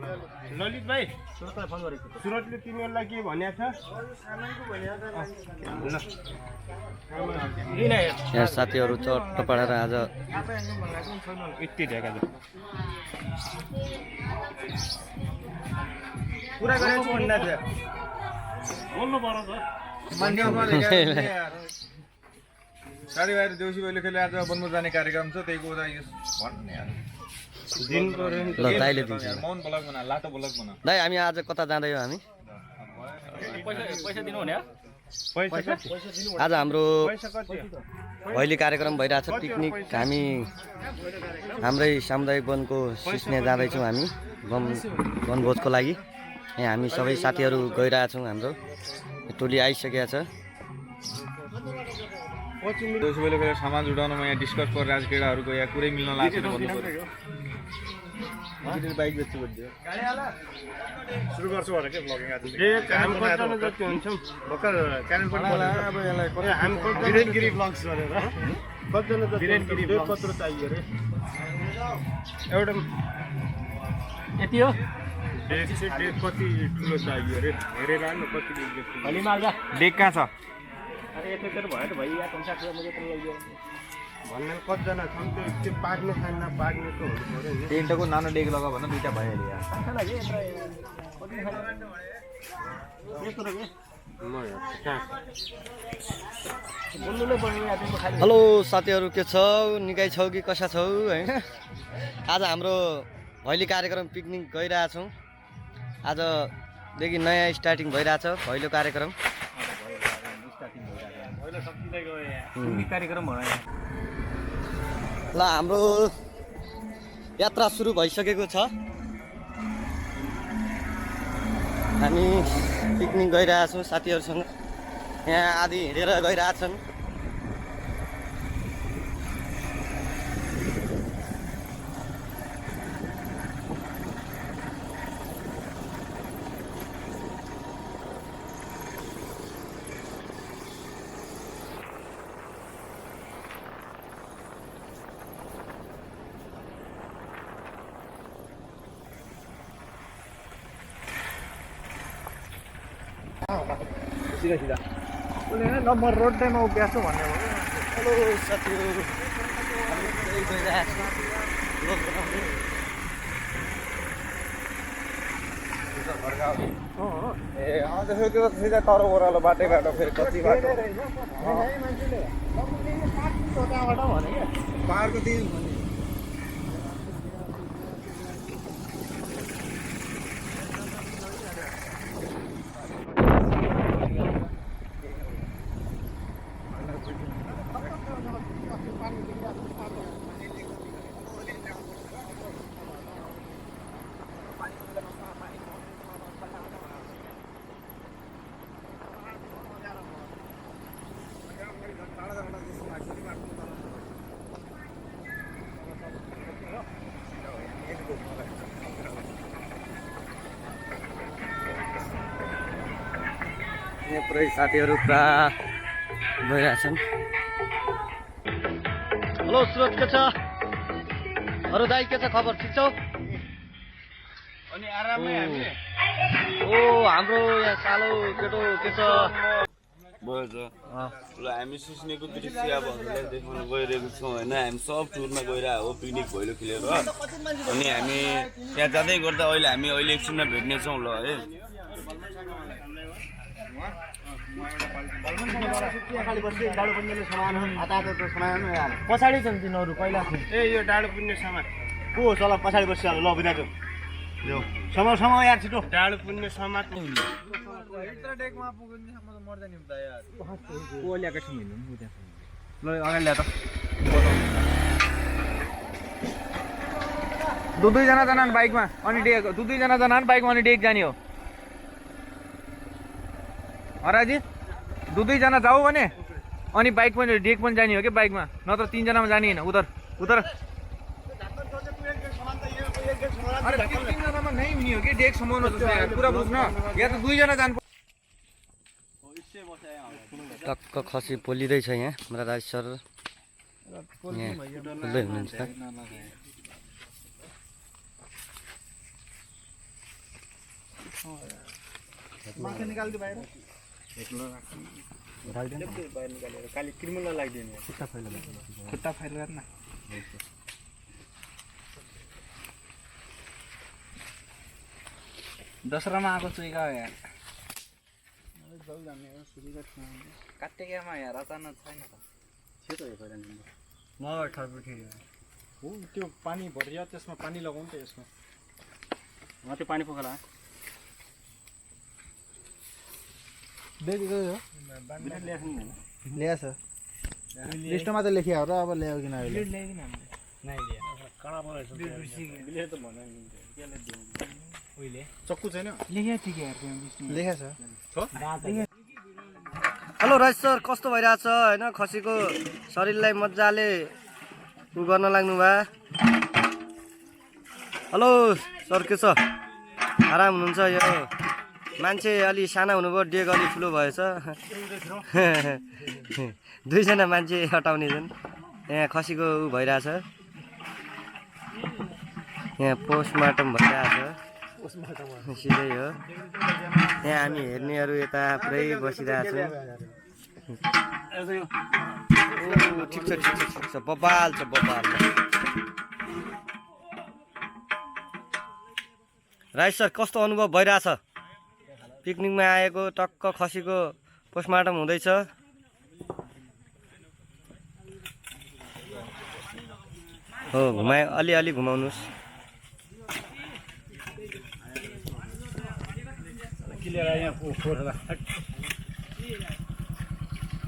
ललित भाइ सुरजले तिमीहरूलाई के भनेको छ यहाँ साथीहरू चट्ट पढाएर आज यति ढेका पुरा गरेको छु भन्दा थियो बोल्नु पर्छ साथीभाइहरू देउसी भैलो खेले आज बनमुर जाने कार्यक्रम छ त्यही कुरा भन्ने ल दाइले दिन्छ मौन ब्लग बना लाटो ब्लग बना दाइ हामी आज कता जाँदैछौँ हामी पैसा दिनु हुने आज हाम्रो भैली कार्यक्रम भइरहेछ पिकनिक हामी हाम्रै सामुदायिक वनको सिस्ने जाँदैछौँ हामी वनभोजको लागि यहाँ हामी सबै साथीहरू गइरहेछौँ हाम्रो टोली आइसकेको छ देउसी भैलो खेलेर सामान जुटाउनुमा यहाँ डिस्कस गरेर आज केटाहरूको यहाँ कुरै मिल्न लाग्छ भन्नु पर्यो बाइक बेच्छु भन्थ्यो सुरु गर्छु भनेर के ब्लगिङ आज हामी कतिजना जति हुन्छौँ भर्खर कालिम्पोङ अब यसलाई हामी वीरेनगिरी ब्लग्स गरेर कतिजना जति वीरेनगिरी पत्र चाहियो रे एउटा यति हो डेक कति ठुलो चाहियो रे हेरेर न कति डेक कहाँ छ अरे यतिखेर भयो त भइया कन्ट्याक्ट मैले त लग्यो भन्ने कतिजना छन् त्यो पाक्ने छैन पाक्ने त हुनु पर्यो नि टेन्टको नानो डेक लगा भन्न दुईटा भइहाल्यो यहाँ हेलो साथीहरू के छौ निकै छौ कि कसा छौ हैन आज हाम्रो भैली कार्यक्रम पिकनिक गइरहेछौँ आजदेखि नयाँ स्टार्टिङ भइरहेछ भैलो कार्यक्रम ल हाम्रो यात्रा सुरु भइसकेको छ हामी पिकनिक गइरहेछौँ साथीहरूसँग यहाँ आदि हिँडेर गइरहेछन् सीधा नम्बर रोड टाइममा उभ्याएको भन्ने हो हेलो साथीहरू ए त्यसो त्यो सिधा तर ओह्रालो बाटै बाटो फेरि कति बाटो पाहाडको दिन यहाँ पुरै साथीहरू पुरा गइरहेछन् हेलो सुरज के छ अरू दाइ के छ खबर ठिक छौ अनि आरामै हामी ओ हाम्रो यहाँ सालो केटो के छ भयो त ल हामी सिस्नेको दृश्य अब हजुरलाई देखाउन गइरहेको छौँ होइन हामी सब टुरमा गइरहेको हो पिकनिक भैलो खेलेर अनि हामी त्यहाँ जाँदै गर्दा अहिले एकछिनमा भेट्नेछौँ ल है पछाडि छन् तिनीहरू पहिला ए यो डाँडो पुग्ने सामान को हो चल पछाडि बसिहाल्नु ल बिदाजु समय यार छिटो डाँडो पुग्ने सामान दुईजना जान बाइकमा अनि डेक दुईजना जान बाइकमा अनि डेक जाने हो हराजी दुईजना जाऊ भने अनि बाइक पनि डेक पनि जाने हो कि बाइकमा नत्र तीनजनामा जाने होइन उधर उधर तीनजनामा नै हुने हो कि डेक समाउनु पुरा बुझ्न या त दुईजना जानु टक्क खसी पोलिँदैछ यहाँ हाम्रा राज सर यहाँ बोल्दै हुनुहुन्छ माथि निकाल्दै बाहिर बाहिर निकालेर काली क्रिमल नलागिदिने खुट्टा फाइल गर्न दसरामा आएको चुइका हो यार काटेकामा यार अचानक छैन त हो त्यो पानी भरियो त्यसमा पानी लगाउनु त यसमा माथि पानी पोखला ल्याएछ लिस्टमा त लेखिया हो र अब ल्यायो किन अहिले चक्कु छैन लेखेछ हेलो राज सर कस्तो भइरहेछ होइन खसीको शरीरलाई मजाले उ गर्न लाग्नु भए हेलो सर के छ आराम हुनुहुन्छ यो मान्छे अलि साना हुनुभयो डेग अलि ठुलो भएछ दुईजना मान्छे हटाउने छन् यहाँ खसीको उ भइरहेछ यहाँ पोस्टमार्टम भइरहेछ सिधै हो यहाँ हामी हेर्नेहरू यता पुरै बसिरहेछौँ ठिक छ बबाल छ बबाल राज सर कस्तो अनुभव भइरहेछ पिकनिकमा आएको टक्क खसीको पोस्टमार्टम हुँदैछ हो घुमाए अलि घुमाउनुहोस्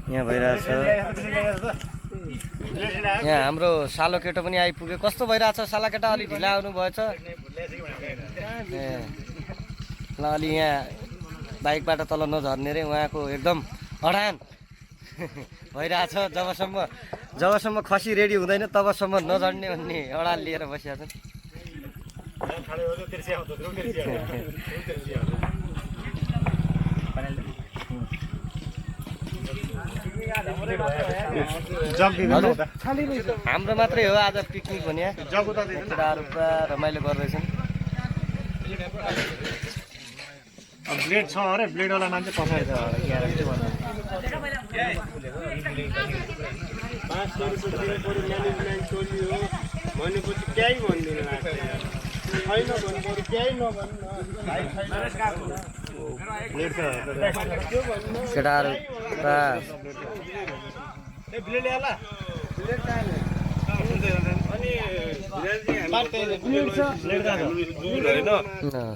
यहाँ भइरहेछ यहाँ हाम्रो सालो केटो पनि आइपुग्यो कस्तो भइरहेछ साला केटा अलि ढिला आउनु भएछ ल अलि यहाँ बाइकबाट तल नझर्ने रे उहाँको एकदम अडान भइरहेछ जबसम्म खसी रेडी हुँदैन तबसम्म नझर्ने भन्ने अडान लिएर बसिरहेको छ हाम्रो मात्रै हो आज पिकनिक भने केटाहरू पुरा रमाइलो गर्दैछन् ब्लेड छ अरे ब्लेडवाला मान्छे पछाडि भनेपछि केही भन्दिनँ छैन भन्नु केही नभन्नु केटाहरू पुरा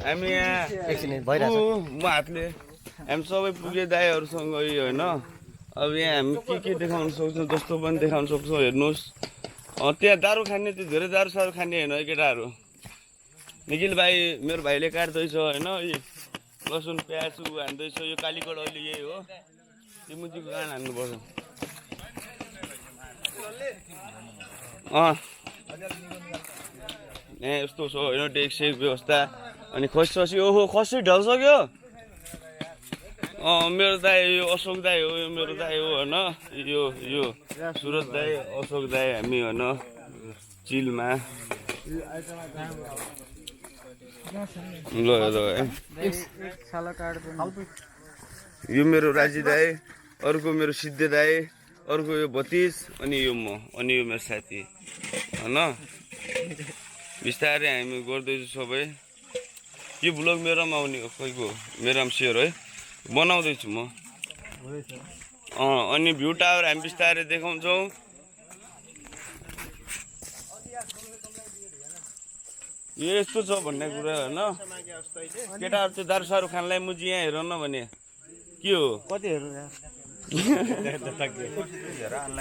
हामी यहाँ एकछिन भइरहेछ म हातले हामी सबै पुगे दाईहरूसँग होइन अब यहाँ हामी के देखाउन सक्छौँ जस्तो पनि देखाउन सक्छौँ हेर्नुहोस् त्यहाँ दारू खाने त्यो धेरै दारू सारू खाने होइन केटाहरू निखिल भाइ मेरो भाइले काट्दैछ होइन लसुन प्याज हान्दैछ यो कालीकोट अहिले यही हो त्यो मुजीको कान हान्नुपर्छ यहाँ यस्तो छ होइन डेकसेक व्यवस्था अनि खसी ओहो खसी ढल्सक्यो मेरो दाई यो अशोक दाई हो यो मेरो दाई हो होइन यो सुरज दाई अशोक दाई हामी होइन चिलमा ल यो मेरो राजी दाई अर्को मेरो सिद्धे दाई अर्को यो भतिज अनि यो म अनि यो मेरो साथी होइन बिस्तारै हामी गर्दैछु सबै यो भ्लग मेरोमा आउने हो कोहीको मेरोमा सेयर है बनाउँदैछु म अनि भ्यू टावर हामी बिस्तारै देखाउँछौँ यो यस्तो छ भन्ने कुरा होइन केटाहरू चाहिँ दारू सारू खानलाई मुजी यहाँ हेर न भने के हो कति हेर्नु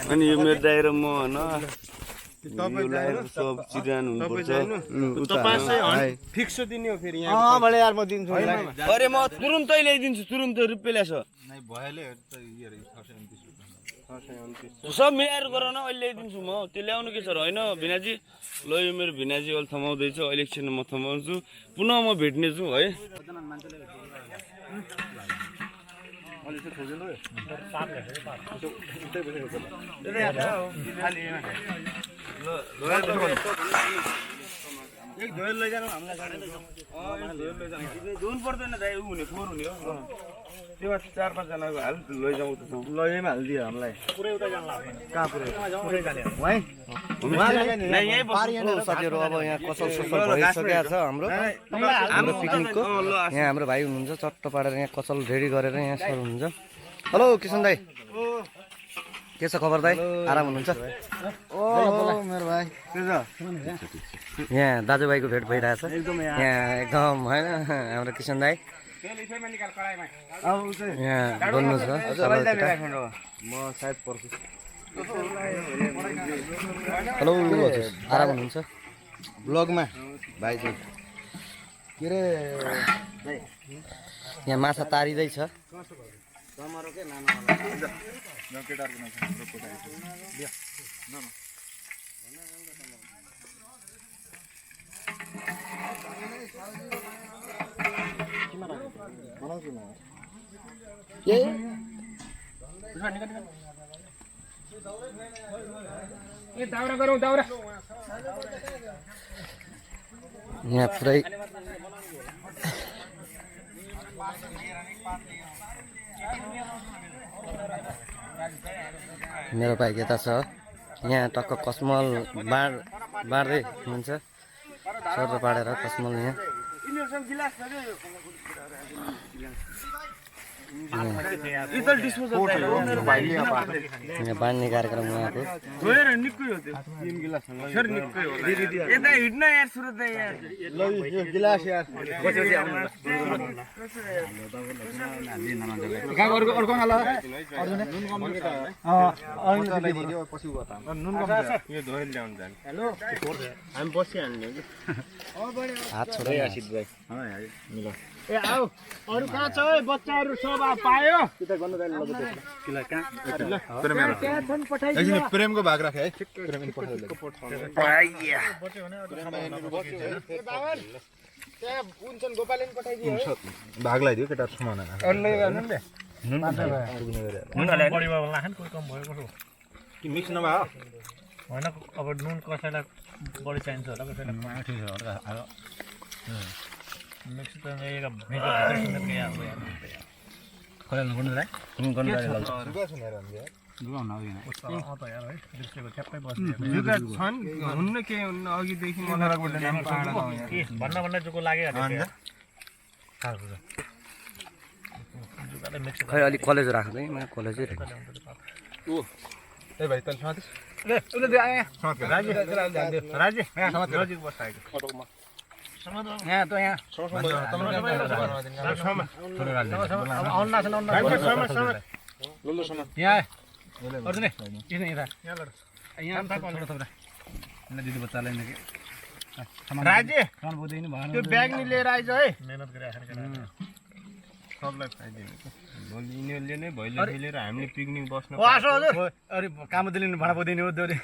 अनि यो मेरो दाइ र म होइन सब चिरान हुनुपर्छ फिक्स दिने हो फेरि यहाँ यार म दिन्छु अरे म तुरुन्तै ल्याइदिन्छु तुरुन्तै रुपियाँ ल्याएछ सब मिलाएर गर न अहिले ल्याइदिन्छु म त्यो ल्याउनु के छ र होइन भिनाजी ल यो मेरो भिनाजी अहिले थमाउँदैछ अहिले एकछिन म थमाउँछु पुनः म भेट्नेछु है एक धोएर लैजानु हामीलाई गाडी धोएर लैजानु धुन पर्दैन दाइ उ हुने फोहोर हुने हो त्यो 4-5 जनाको हाल लैजाउँ त लगेमा हालिदियो हामीलाई पुरै उता जानु लाग्यो कहाँ पुरै जाने वही यही बस्नु साथीहरू अब यहाँ कसल ससल भइसकेको छ हाम्रो पिकनिकको यहाँ हाम्रो भाइ हुनुहुन्छ चट्ट पारेर यहाँ कसल रेडी गरेर यहाँ सर हुनुहुन्छ हेलो किसन दाई के छ खबर दाई आराम हुनुहुन्छ ओ मेरो भाइ यहाँ दाजुभाइको भेट भइरहेछ यहाँ एकदम होइन हाम्रो किसन दाई यहाँ बोल्नु छ म सायद पर्छु हेलो हजुर आराम हुनुहुन्छ ब्लगमा भाइ चाहिँ के अरे यहाँ माछा तारिँदैछ यहाँ पुरै मेरो भाइ यता छ यहाँ टक्क कसमल बाँड्दै हुन्छ सर पाडेर कसमल यहाँ यहाँ बाँड्ने कार्यक्रम उहाँको यता हिँड्न यार सुरत यार यो गिलास यार हामी बसिहाल्ने हात छोडै ए आऊ अरु कहाँ छ है बच्चाहरु सब पायो प्रेमको भाग राखे है भाग लगाइदियो केटा सुमाना मिक्स नभए होइन अब नुन कसैलाई बढी चाहिन्छ होला कसैलाई मिक्स त हुन्न के हुन्न अघिदेखि भन्न जुको लाग्यो खै अलिक कलेज राख्दै कलेजै ए भाइ तल साथी दिदी बच्चालाई त्यो ब्याग नि लिएर आइज है मेहनत गरिराखेर सबलाई खाइदिनु भोलि यिनीहरूले नै भैलो खेलेर हामीले पिकनिक बस्न अरे काम दिनु भाडा पाउँदैन हो दोरे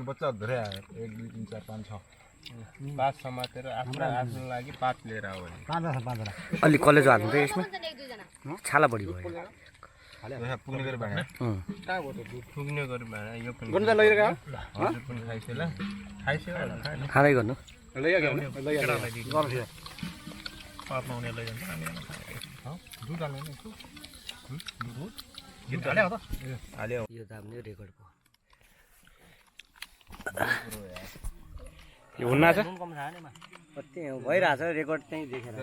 बच्चा धेरै आयो 1 2 3 4 5 6 पात समातेर आफ्नो लागि पात लिएर आऊ भने अलि कलेज हाल्नु त यसमा छाला बढी भयो पुग्ने गरी भाडा पुग्ने गरी भाडा यो पनि गर्नु लगिरहेको हजुर पनि खाइसो ल खाइसो खाँदै गर्नु पातमा उनीहरू लैजान्छ दुध हाल्नु हाल्यो यो त हाम्रो रेकर्ड भयो यो हुन्न छ त्यही भइरहेछ रेकर्ड त्यहीँ देखेर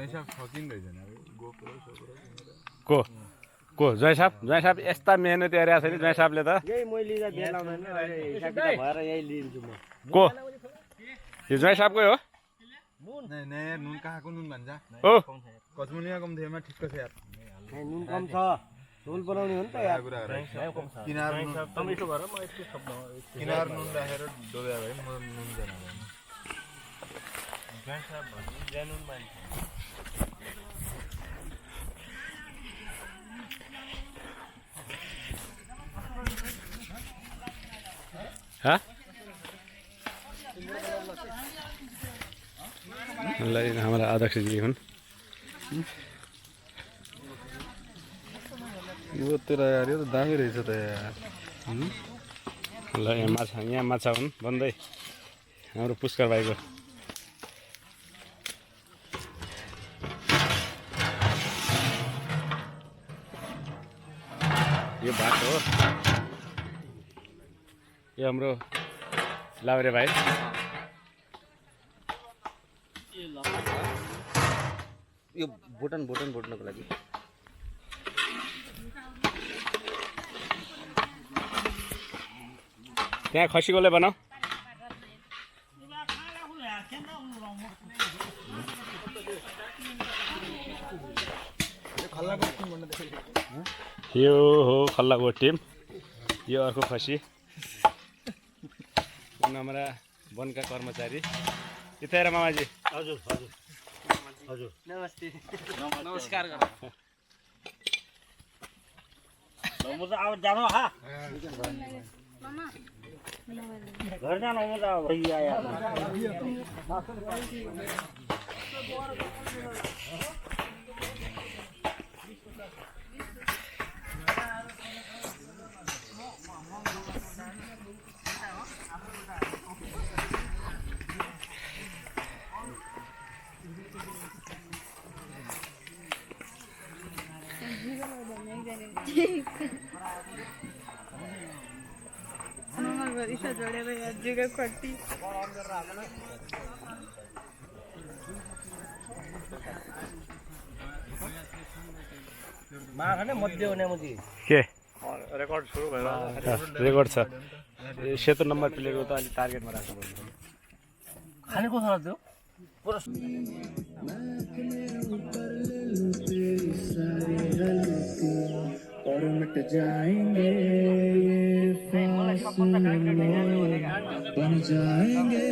को जय साहब यस्ता मेहनत हेरेको छ नि जय साहबले त यही मैले बिहा लाउँदैन भएर यही लिन्छु म को यो जय साहबकै हो नुन कहाँको नुन भन्छ हो कचमुनिया कम थिएमा ठिक्क छ यार नुन कम छ झोल बनाउने हो नि त यार किनार नुन टमेटो भएर म यस्तो शब्द किनार नुन राखेर डोब्या भए म नुन जान ज्यानुन मान्छे हाँ हमारा अध्यक्ष जी हुन् यो तेरा यार यो त दामी रहेछ त यार ल यहाँ माछा हुन् भन्दै हाम्रो पुष्कर भाइको यो बाटो हो यो हाम्रो लाउरे भाइ यो बोटन भोट्नको लागि त्यहाँ खसीकोले बनाऊ यो हो खल्लाको टिम यो अर्को खसी हाम्रा वनका कर्मचारी यता हेर मामाजी हजुर हजुर हजुर नमस्ते नमस्कार गर अब जानु हा घर जानु म त भइया के रेकर्ड सुरु भयो रेकर्ड छ सेतो नम्बर प्लेटको त अलि टार्गेटमा राख्नु खानेको छ त्यो और मिट जाएंगे बन जाएंगे